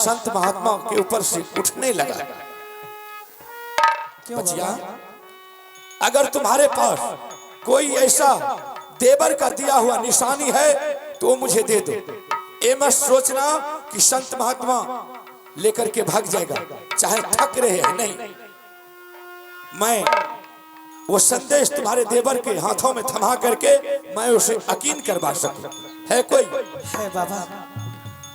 संत महात्मा के ऊपर से उठने लगा। क्यों बचिया, बाबा? अगर तुम्हारे पास कोई ऐसा देवर का दिया हुआ निशानी है तो वो मुझे दे दो। ये मत सोचना कि संत महात्मा लेकर के भाग जाएगा, चाहे थक रहे हैं, नहीं, मैं वो संदेश तुम्हारे देवर के हाथों में थमा करके मैं उसे यकीन करवा सकूं। है कोई? है बाबा,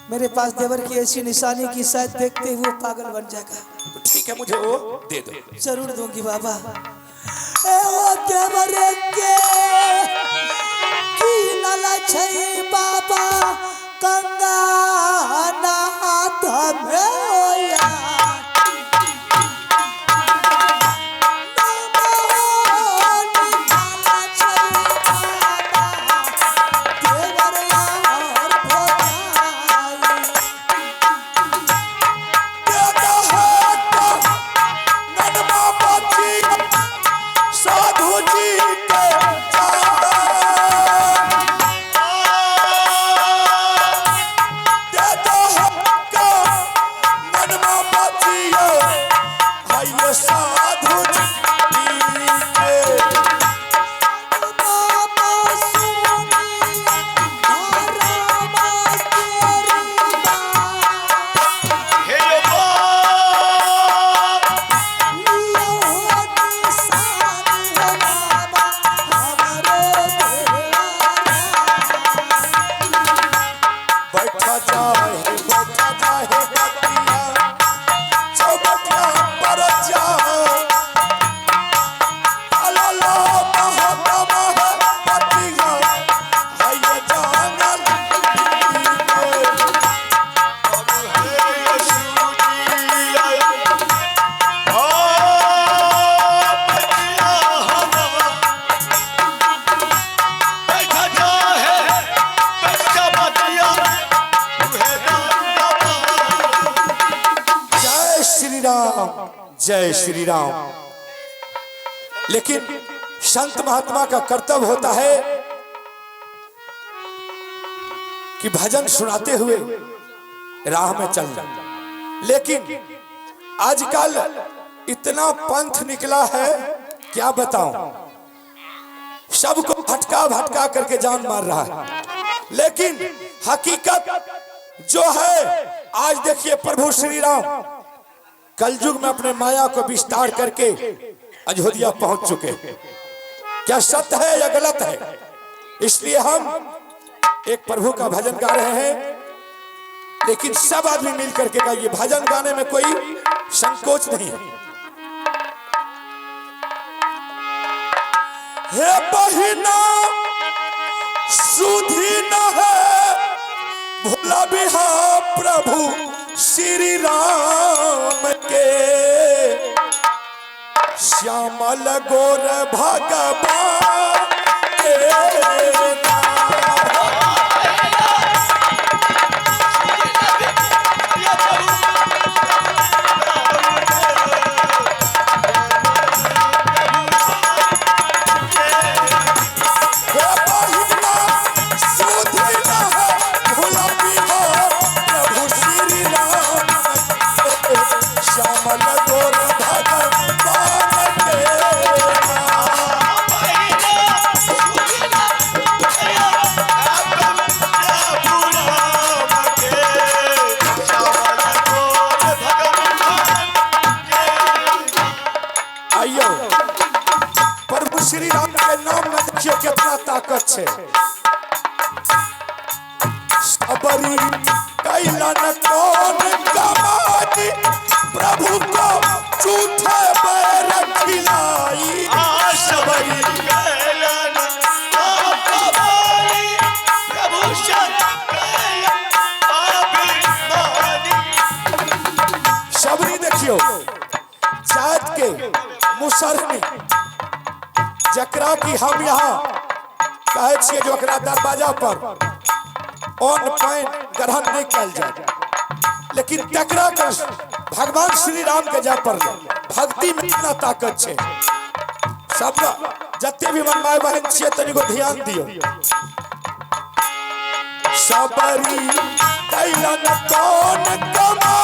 मेरे पास देवर की ऐसी निशानी की शायद देखते ही वो पागल बन जाएगा। तो ठीक है, मुझे वो दे दो। जरूर दूंगी बाबा। ए ओ देवर के की नल छै बाबा कंगाना हाथ में ओया। देवर यार भोजाई। साधु जी के साधु जी के। बाबा सुनी रामा तेरी बात। हे बाप, लियो निशान हो बाबा हमरे देवरा। बैठा जाए, बैठा जाए बतिया, चौबटिया पर जाओ। ला ला महात्मा है बतिया, हाय जंगल के। हे यीशु जी, ओ बचिया हमारा। बैठा जाहे, बच्चा बचिया, तुहे दाता। जय श्री राम, जय श्री राम। लेकिन संत महात्मा का कर्तव्य होता है कि भजन सुनाते हुए राह में चलना। लेकिन आजकल इतना पंथ निकला है, क्या बताऊं, सबको भटका भटका करके जान मार रहा है। लेकिन हकीकत जो है, आज देखिए प्रभु श्री राम कलयुग में अपने माया को विस्तार करके अयोध्या पहुंच चुके हैं। क्या सत्य है या गलत है? इसलिए हम एक प्रभु का भजन गा रहे हैं, लेकिन सब आदमी मिल करके गाइए। भजन गाने में कोई संकोच नहीं है। हे बहिना, सुधी न है भोला बिहा प्रभु श्री राम के, श्यामल गोर भगवान के नाम। हे बहिना, सुधी न है भोला बिहा प्रभु श्री राम के, श्यामल गोर भगवान के नाम। आइयो, प्रभु श्री राम के नाम में देखियो कितना ताकत है। सबरी कैलन कौन कमानी, प्रभु को झूठे बैर खिलाई। सबरी सबरी देखियो, जात के मुसरनी, जकरा की हम यहाँ कहे छियै जो ओकरा दरवाजा पर अन्न पानि ग्रहण नहीं कयल जाए, लेकिन तकरा के भगवान श्री राम के जाय पड़लै। भक्ति में इतना ताकत छै। सब जते भी मन माय बहन छियै, तनिको ध्यान दियौ। सबरी कैलन कौन कमा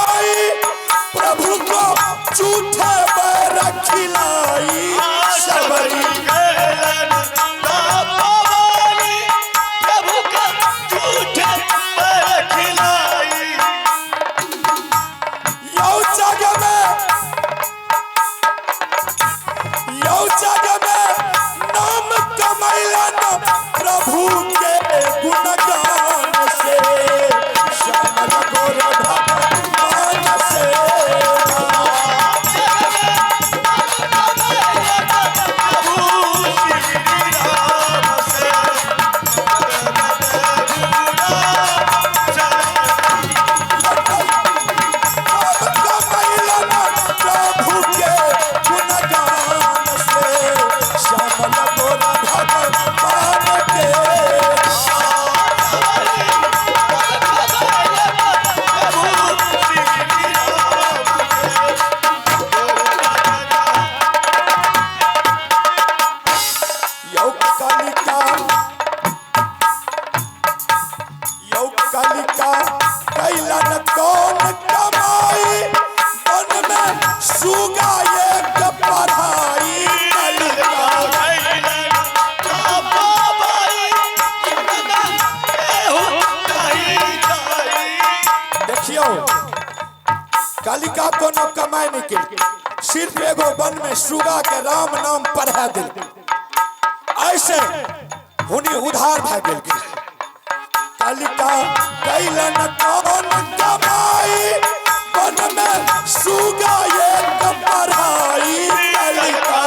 कालिका कोनो कमाई नहीं केलकै, सिर्फ एगो वन में सुगा के राम नाम पढ़ा दिल, ऐसे हुनी उधार भए गेलखिन। कालिका कैलन कौन कमाई, वन में सुगा एक पढ़ाई। कालिका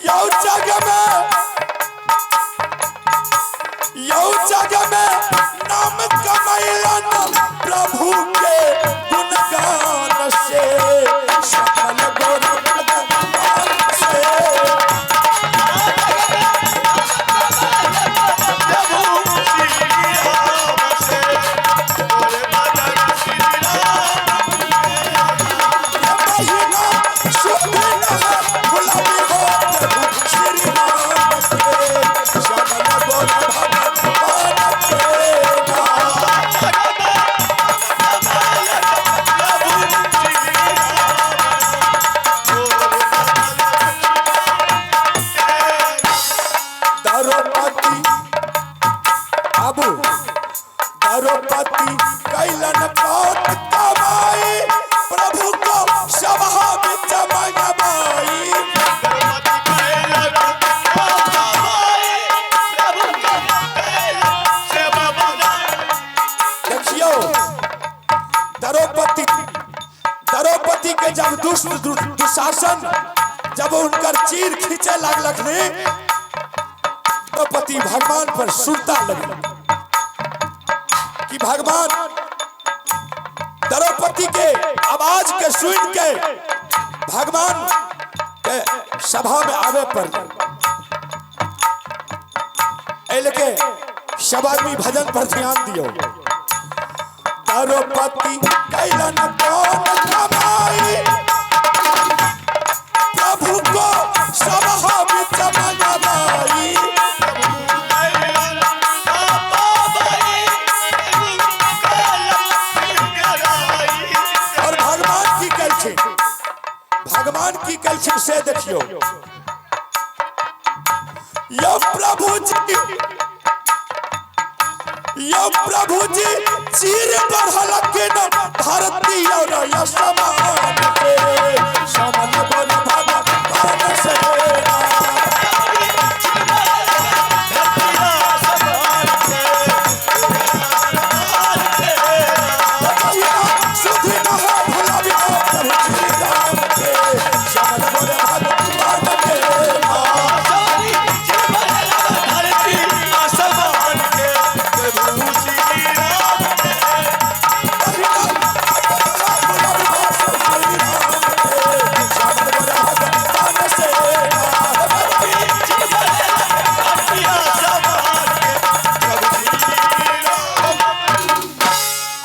यौ जग में, यौ जग में नाम कमैलन प्रभु के गुणगान से, सकल गुण भगवान से। महिमा शुद्ध नह गुलाबी हो प्रभु श्री राम के, सकल गुण भगवान के नाम। द्रौपदी आबू, द्रौपदी कैलन कौन कमाई, प्रभु को सभा विच मंगवाई। देखियो द्रौपदी, द्रौपदी के जब दुष्ट दुशासन जब उनकर चीर खींचे लागलक ने, द्रौपदी भगवान पर सुरता लगी कि भगवान द्रौपदी के आवाज के सुन के भगवान के सभा में आवे पर लेके सब आदमी भजन पर ध्यान दियो। द्रौपदी कैलन कौन कमाई, प्रभु को सभा विच मंगवाई। और भगवान की कलछिन, भगवान की कलछिन से देखियो, यो प्रभु जी, यो प्रभु जी चीर बढ़लखिन धरती और आसमान के, समन गुण भगवान से। सुधि नह भुलाबी हो प्रभु श्री राम के, समन गुण भगवान के नाम।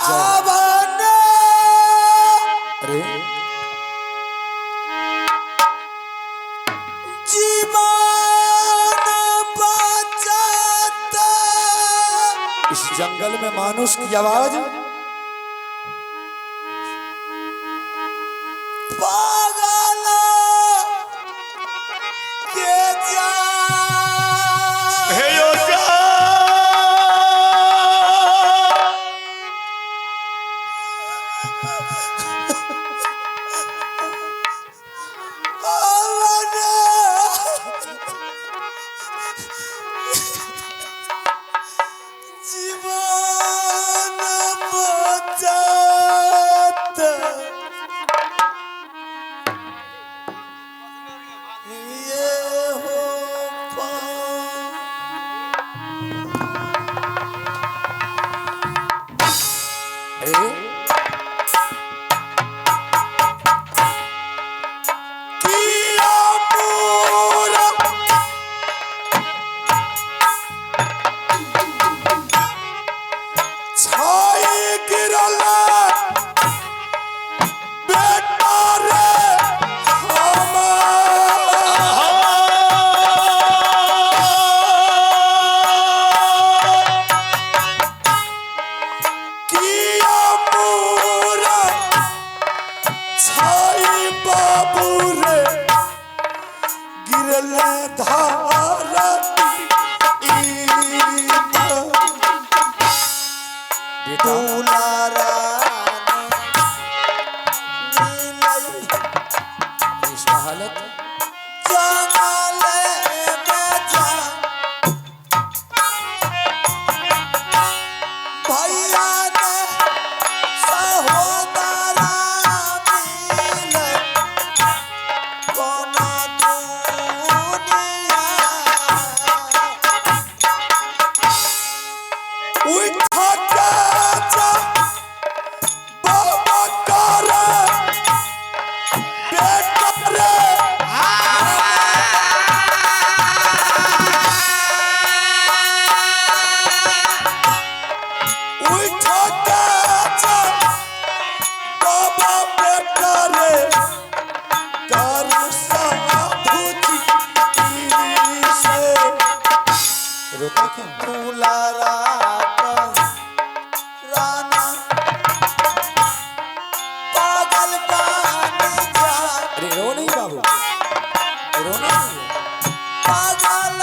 आवन अरे जीवन बचाता, इस जंगल में मानुष की आवाज पागल के जा। आवन जीवन रोता क्यों? दुलारा राना पागल बन जा। अरे रो नहीं बाबू, रोना नहीं है। पागल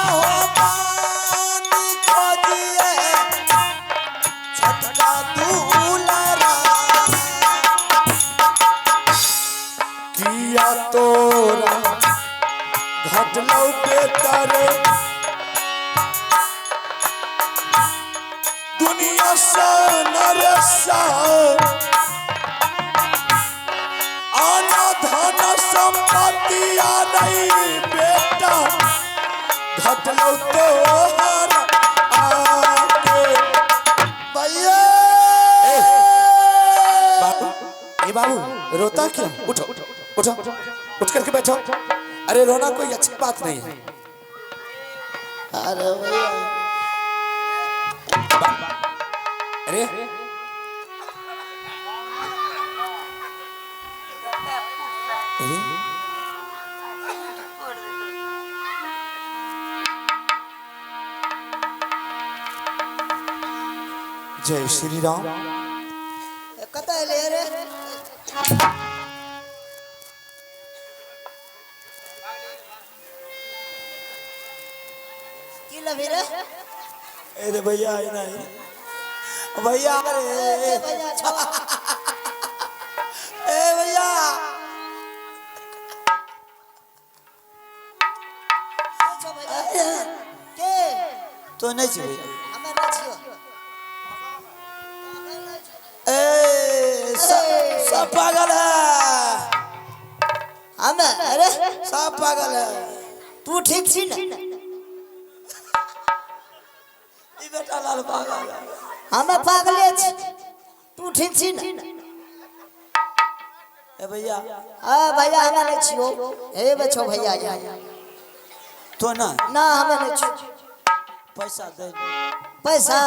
हो पानी खोजिए छटका दुलारा। किया तोरा घटलौ बेटर दुनिया सा नरसा, आना धन संपत्ति आ नहीं बेटा, घटलौ तोहर आके। भैया ए, बाबू, ए बाबू, रोता क्यों? उठो उठो, उठ करके बैठो। अरे रोना कोई अच्छी बात नहीं है। अरे भैया अरे अरे जय श्री राम। कतऽ एलै रे? की लेबही रे? अरे भैया आई नहीं भैया, अरे ए भैया छौ। ए भैया के छौ भैया? के? तो नहीं छी भैया। हमे नहि छियौ। ए सब पागल है। हमे अरे सब पागल है। तू ठीक छी ने? ई बेटा लाल पागल है। हमे पागले छी, तू ठीक छी ने? ए भैया। हाँ भैया, हमे नहि छियौ। हे बछौ भैया या। तो ना? ना, हमे नहि छियौ। पैसा दे। पैसा?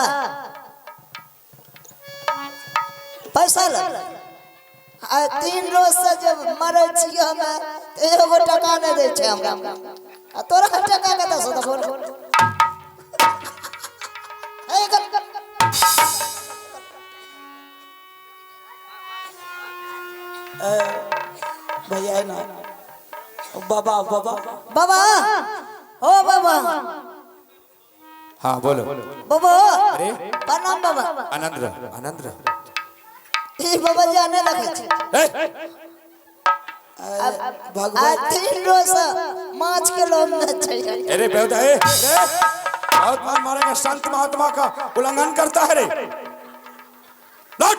पैसा लग आ 3 रोज से जब मरै छियै हमे तऽ एगो टका नहि दै छै हमरा, आ तोरा टका कतऽ से देबौ? हे ए भैया है ना, बाबा बाबा। बाबा हो बाबा। हाँ बोलो। बाबा। अरे। प्रणाम बाबा। आनंद रह, आनंद रह। ई बाबा जी नहि लगै छै। ए, आ भगवान 3 रोज से माछ के लोभ नहि छै। अरे बेहुदा, ए, ए, बहुत मार मारेंगे, संत महात्मा का उल्लंघन करता है रे, लौट।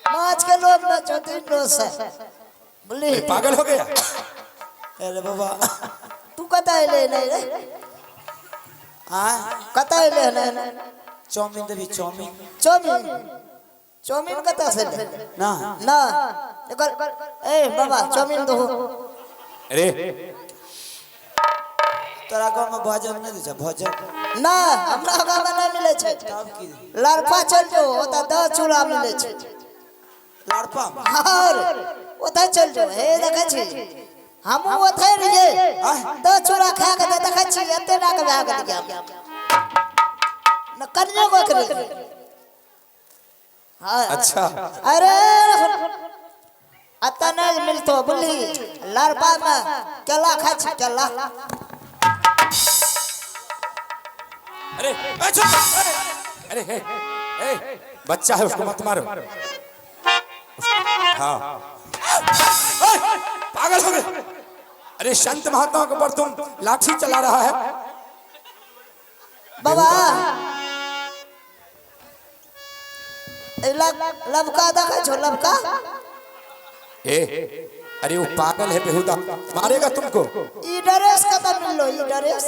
माछ के लोभ नहि छौ 3 रोज से, बुझली? अरे, पागल हो गया? अरे बाबा। तू कतऽ एलै नहि रे? आ कतऽ एलै नहि? चाउमीन देबी, चाउमीन? चाउमीन? चाउमीन कतऽ से एलै? ना। ना एकर, ए बाबा, चाउमीन दहो। अरे। तोरा गाँव में भोजन नहीं दै छै, भोजन? ना, हमरा गाँव में नहि मिलै छै। तब की? लड़पा चल जो, ओतऽ 10 चूड़ा मिलै छै। लड़पा? और ओतऽ चल जो। हे देखै छी, हमहूँ ओतै रहियै, 10 चूड़ा खा के तऽ देखै छी एते नाक भए गेलियै हम। न कनियो गोक रहियै। हाँ। अच्छा। अरे अतऽ नहि मिलतो, बुझली? लड़पा में केला खाइ छी, केला। अरे ए, चुप, ए, अरे हे, ए, बच्चा है, उसको मत मारो। हाँ, ए, पागल हो गए? अरे संत महात्मा के ऊपर तुम लाठी चला रहा है। बाबा, ए लबका देखै छौ, लबका? ए, अरे वो पागल है, बेहुदा, मारेगा तुमको। ई ड्रेस कतऽ मिललो? ई ड्रेस,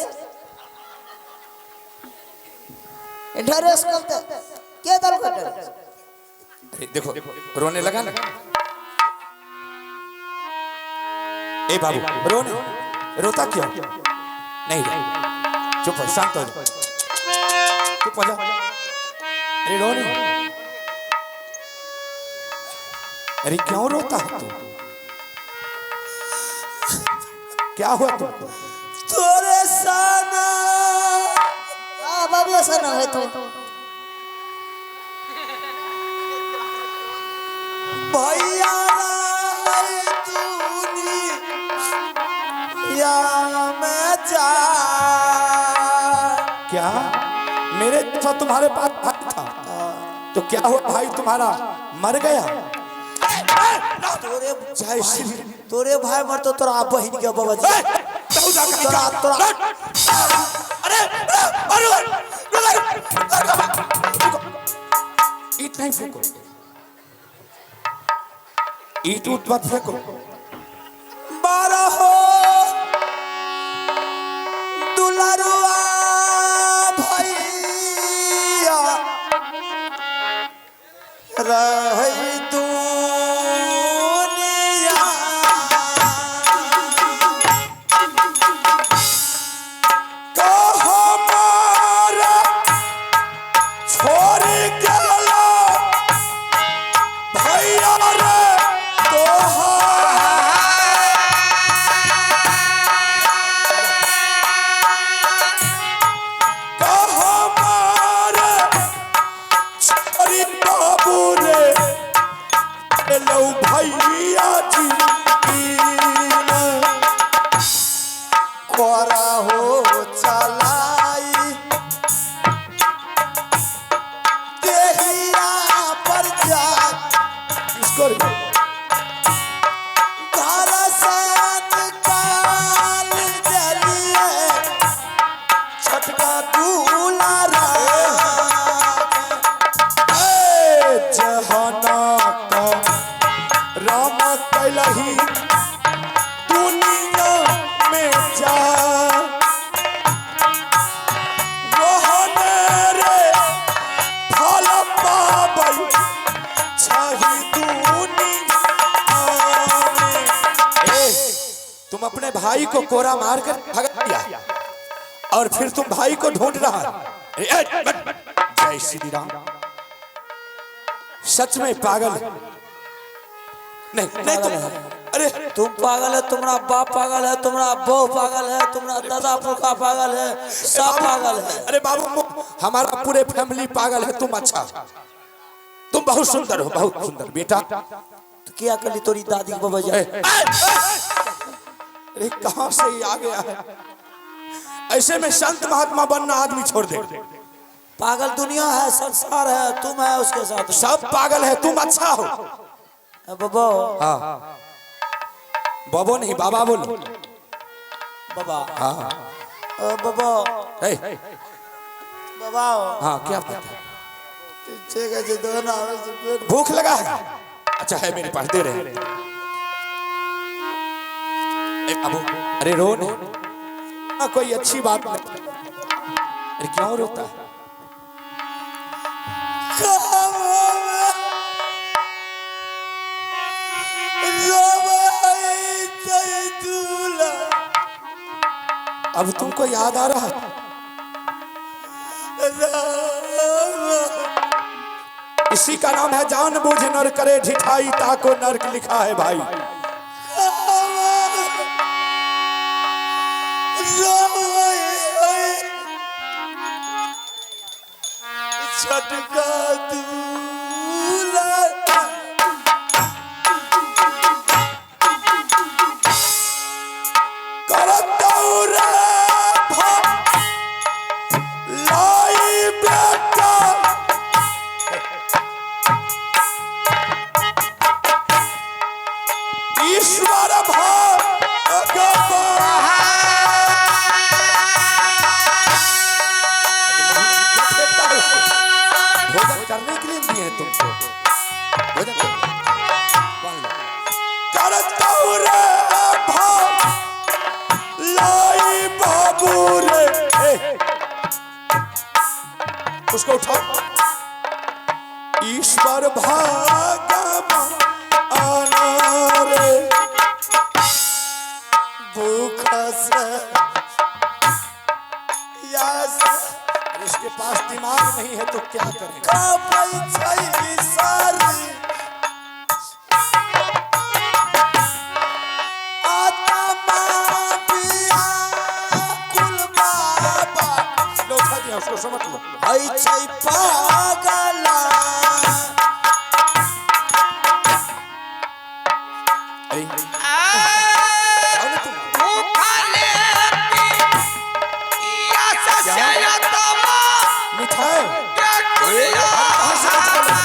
ई ड्रेस कतऽ के देलको ड्रेस? अरे देखो, रोने लगा ना। ए बाबू, रोने, रोता क्यों? नहीं रो, चुप हो, शांत हो जा, चुप हो जा। अरे रो नहीं, अरे क्यों रोता है तू? क्या हुआ तुमको? तोरे साना से न होतो। भैया दुनिया में जा। क्या मेरे तो तुम्हारे पास भाई था, तो क्या हुआ भाई तुम्हारा मर गया? तोरे जय श्री तोरे भाई मर तो तोरा बहिन के बाबा जी। तोरा तोरा अरे अरे ईट नहीं फेंको, ईट उट मत फेंको। बारह हो दुलरुआ भैया रही दुनिया। कहो मारा छोड़ गया भैया रे तोहार। कहो मारा छोड़ी बाबू रे लो भैया जी कोरा हो चलाई देहिया पर जा इसको रे। घर से निकाल देलिए छोटका दुलारा। जहाना का राम कैलही दुनिया में जा, वहन रे फल पाबै छही दुनिया में। ए, तुम अपने भाई को कोरा मारकर भगा दिया और फिर तुम भाई को ढूंढ रहा। ए, ए, जय श्री राम। सच में पागल है। नहीं नहीं तुम, अरे तुम पागल है, तुम्हारा बाप पागल है, तुम्हारा बहू पागल है, तुम्हारा दादा पुरखा पागल है, सब पागल है। अरे बाबू हमारा पूरे फैमिली पागल है, तुम अच्छा, तुम बहुत सुंदर हो, बहुत सुंदर बेटा। तो क्या कर ली तोरी दादी के बाबा जी? ए, ए, अरे कहां से ये आ गया है? ऐसे में संत महात्मा बनना आदमी छोड़ दे। पागल दुनिया है, संसार है, तुम है उसके साथ। सब पागल है, तुम अच्छा हो। बाबा। हाँ बाबो नहीं बाबा बोलो। बाबा। हाँ बाबा। ए, बाबा। हाँ क्या बात है? ठीक है जी, दोनों भूख लगा है? अच्छा है मेरे पास, दे रहे हैं। ए, बाबू अरे रो नहीं, हाँ, कोई अच्छी बात नहीं। अरे क्यों रोता है? अब तुमको याद आ रहा है? इसी का नाम है जान बूझ नर करे ढिठाई, ताको नर्क लिखा है भाई। छटका दूला लाई बेटा ईश्वर भगवान। भोजन करने के लिए दिए हैं तुमको, भोजन करो। करता रे भाव लाई बाबू रे। ए, उसको उठाओ। ईश्वर भगवान रे भूख से यास इसके पास दिमाग नहीं है तो क्या करें? कापै छै सारी आत्मा पिया कुल बाबा। लो, उठा दिया। है, उसको समझ लो। होइ छै पागला। अरे जाओ ना तुम। मिठाई कहाँ से मिठाई लाए?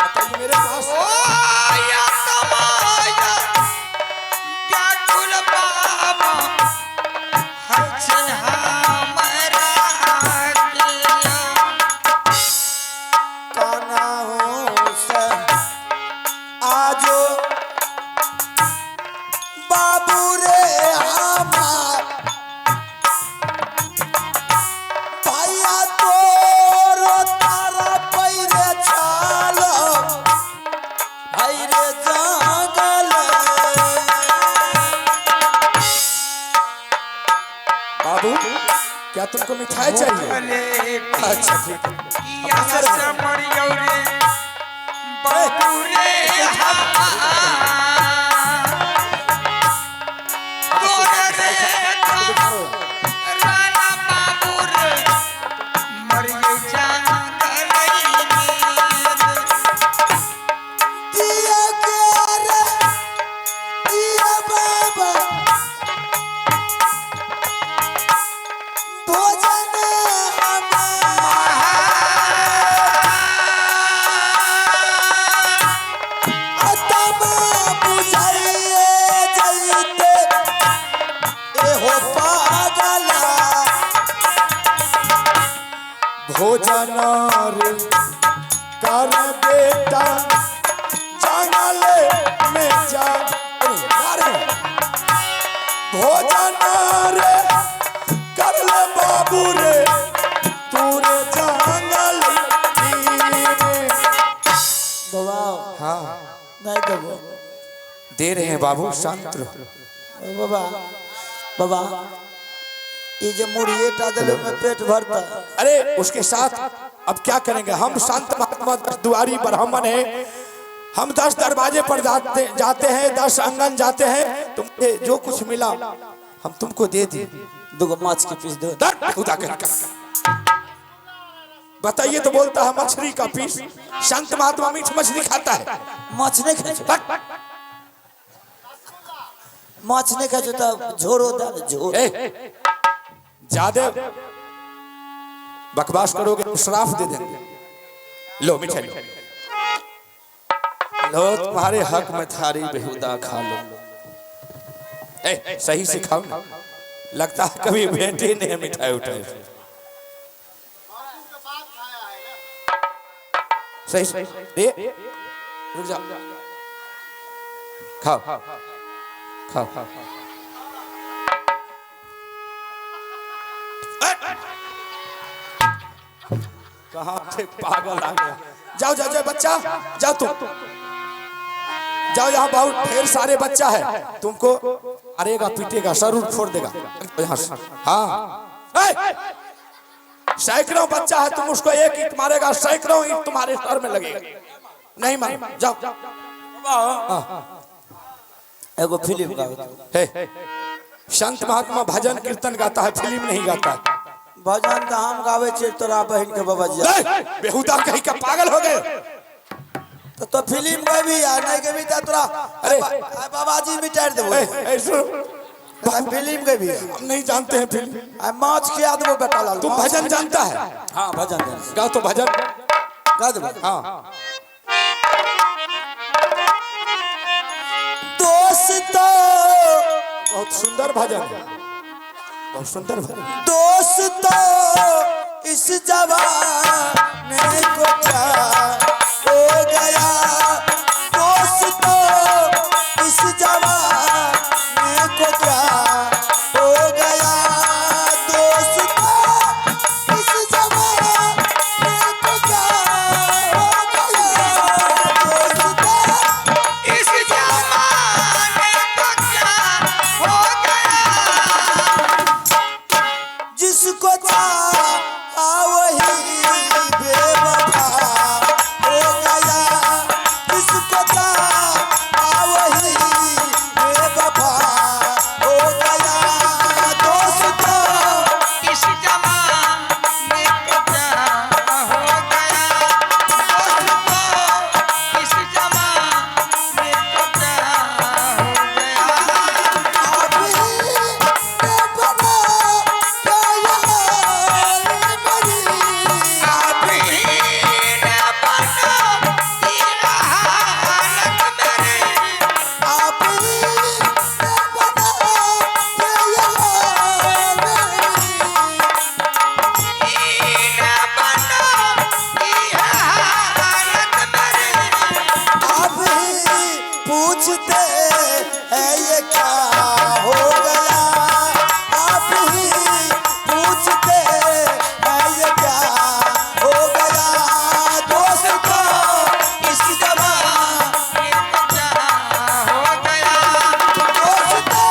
बताइए मेरे पास काना हो से आजो बाबू रे हमार भैया तोरो तारा पैरे छालो भाई रे जंगल। बाबू क्या तुमको मिठाई चाहिए? अच्छा ठीक है। दिया के रे दिया बाबा भोजन हमार अतमा बुझाइए जइते एहो पागला। भोजन रे कर बेटा जंगल में जा। अरे, जा रे। भोजन रे कर ले बाबू रे तू रे जंगल में। बाबा हाँ नहीं देबो। दे रहे हैं बाबू, शांत रहो। बाबा बाबा ये जे मुड़िए टा देले में पेट भरता। अरे उसके साथ अब क्या करेंगे हम? संत महात्मा 10 दुआरी ब्राह्मण है, हम 10 दरवाजे पर जाते जाते हैं, 10 आंगन जाते हैं। तुमसे जो कुछ मिला हम तुमको दे दिए। दुगो माछ के पीस दो। दर खुदा कर बताइए तो बोलता है मछली का पीस। संत महात्मा मीठ मछली खाता है? माछ नहीं खाइ छै। बट माछ नहीं खाइ छै तऽ झोरो दे दे, झोर। ए, ज्यादा बकवास करोगे तो श्राप दे देंगे। लो मिठाई लो, लो तुम्हारे हक में थारी बेहुदा खा लो। ए, सही से खाओ ना, लगता है कभी बेटे ने मिठाई उठाई। सही से दे, रुक जाओ, खाओ खाओ। कहाँ थे पागल आ गया। जाओ जाओ जाओ बच्चा, जाओ तुम जाओ। यहाँ बहुत ढेर सारे बच्चा है, तुमको अरेगा पीटेगा, सर उर फोड़ देगा यहाँ से। हाँ ए! सैकड़ों बच्चा है, तुम उसको एक ईंट मारेगा, सैकड़ों ईंट तुम्हारे सर में लगेगा। नहीं मार, जाओ। एगो फिल्म गाबै। हे, संत महात्मा भजन कीर्तन गाता है, फिल्म नहीं गाता है। भजन तऽ हम गाबै छियै तोरा बहिन के बाबा जी। ए, बेहुदा कहीं का पागल हो गए। तो फिल्म गेबी आ नहीं गेबी तऽ तोरा अरे। अरे बाबाजी मिटार देबो। ए, ए, सुनो, फिल्म गेबी। हम नहीं जानते हैं फिल्म। आ माछ खिया देबो बेटा लाल। तुम भजन जानता है? हाँ भजन जान। गाओ तो भजन। गा देबो। हाँ। दोस्तों बहुत सुंदर भजन है, बहुत सुंदर भजन। दोस्तों इस जवाने को क्या हो गया, दोस्तों इस जवाने को क्या हो गया, दोस्तों इस जवाने को क्या हो गया, दोस्तों इस जमाने को क्या हो गया, जिसको चाहा वही बेवफा हो गया, जिसको चाहा वही हैं ये क्या हो गया, आप ही पूछते हैं ये क्या हो गया। दोस्तों इस जमाने को क्या हो गया। दोस्तों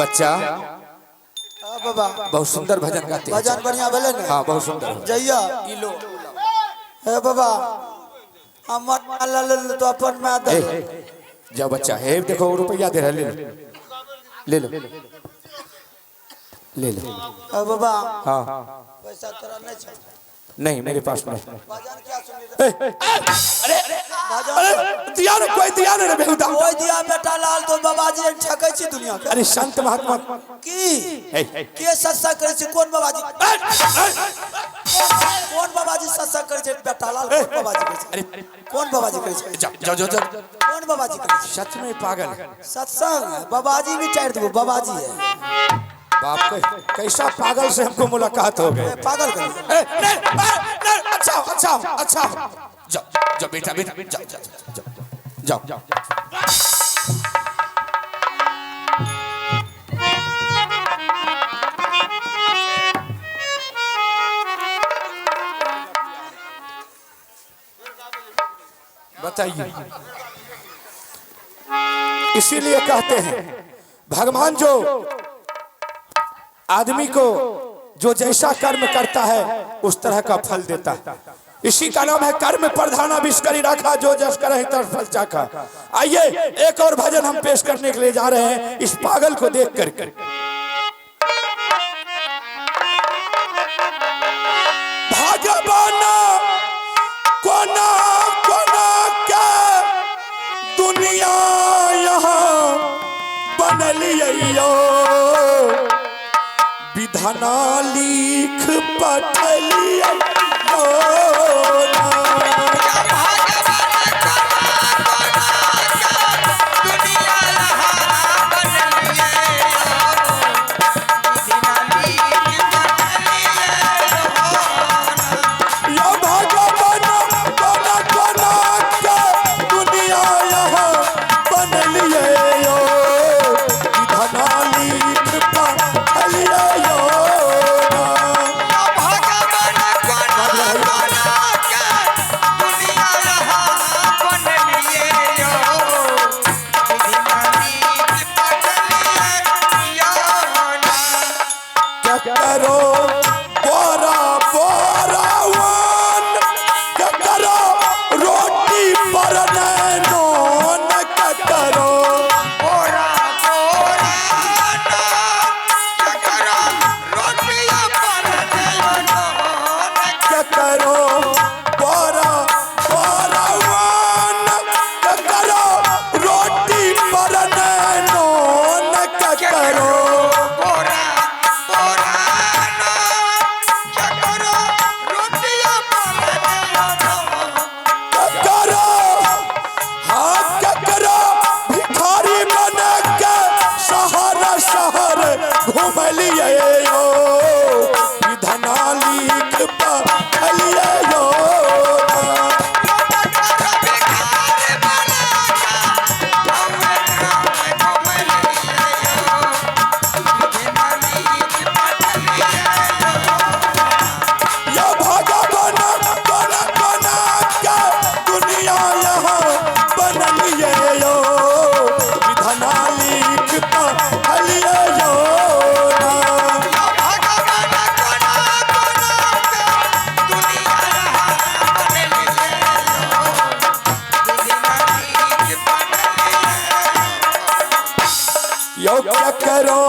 बच्चा हाँ बाबा बहुत सुंदर भजन गाते हैं। भजन बढ़िया भेलै ने? हाँ बहुत सुंदर। जइया हे बाबा, हमर माँ ले तो अपन माँ दे। ए, जाओ बच्चा, हे देखो रुपया दे रहा, ले लो ले लो ले लो। हे बाबा हाँ पैसा तोरा नहीं छै? नहीं मेरे पास नहीं। भजन क्या सुनली? ए, अरे अरे दिया ने, कोई दिया ने रे बेहुदा। कोई दिया बेटा लाल तो बाबाजी ठकै छी दुनिया के। अरे संत महात्मा की ए, के सत्संग करै छै? कोन बाबाजी, कोन बाबाजी सत्संग करै छै बेटा लाल? कोन बाबाजी करै छै? अरे कोन बाबाजी करै छै? जाओ जाओ जाओ जाओ। कोन बाबाजी करै छै सच में पागल है। सत्संग? बाबाजी भी टाइट देबो, बाबाजी है। बाप के कैसा पागल से हमको मुलाकात हो गई। पागल कर। ए, नहीं, नहीं, अच्छा अच्छा अच्छा, जाओ जाओ बेटा बेटा, जाओ जाओ जाओ जाओ। बताइए, इसीलिए कहते हैं भगवान जो आदमी को जो जैसा कर्म करता है उस तरह का फल देता है। इसी का नाम है कर्म प्रधान आविष्करी रखा, जो जस करे तर फल चाखा। आइए एक और भजन हम पेश करने के लिए जा रहे हैं इस पागल को देख करके। भगवान कोना कोना के दुनिया यहाँ बनलियो, विधना लिख पठलियो। भगवान कोना कोना के दुनिया यहाँ बनलियो, विधना लिख पठलियो। करो बोरा बोरावन, करो रोटी पर नैनोन, करो करो बोरा बोरावन, करो रोटी पर नैनोन, करो करो हाँ करो भिखारी बन के शहर शहर घुमलिए यो, विधना लिख पढ़लिए यो। यो भगवान कोना कोना के दुनिया यहाँ बनलिए यो, विधना लिख पढ़लिए यो। यो क्या करो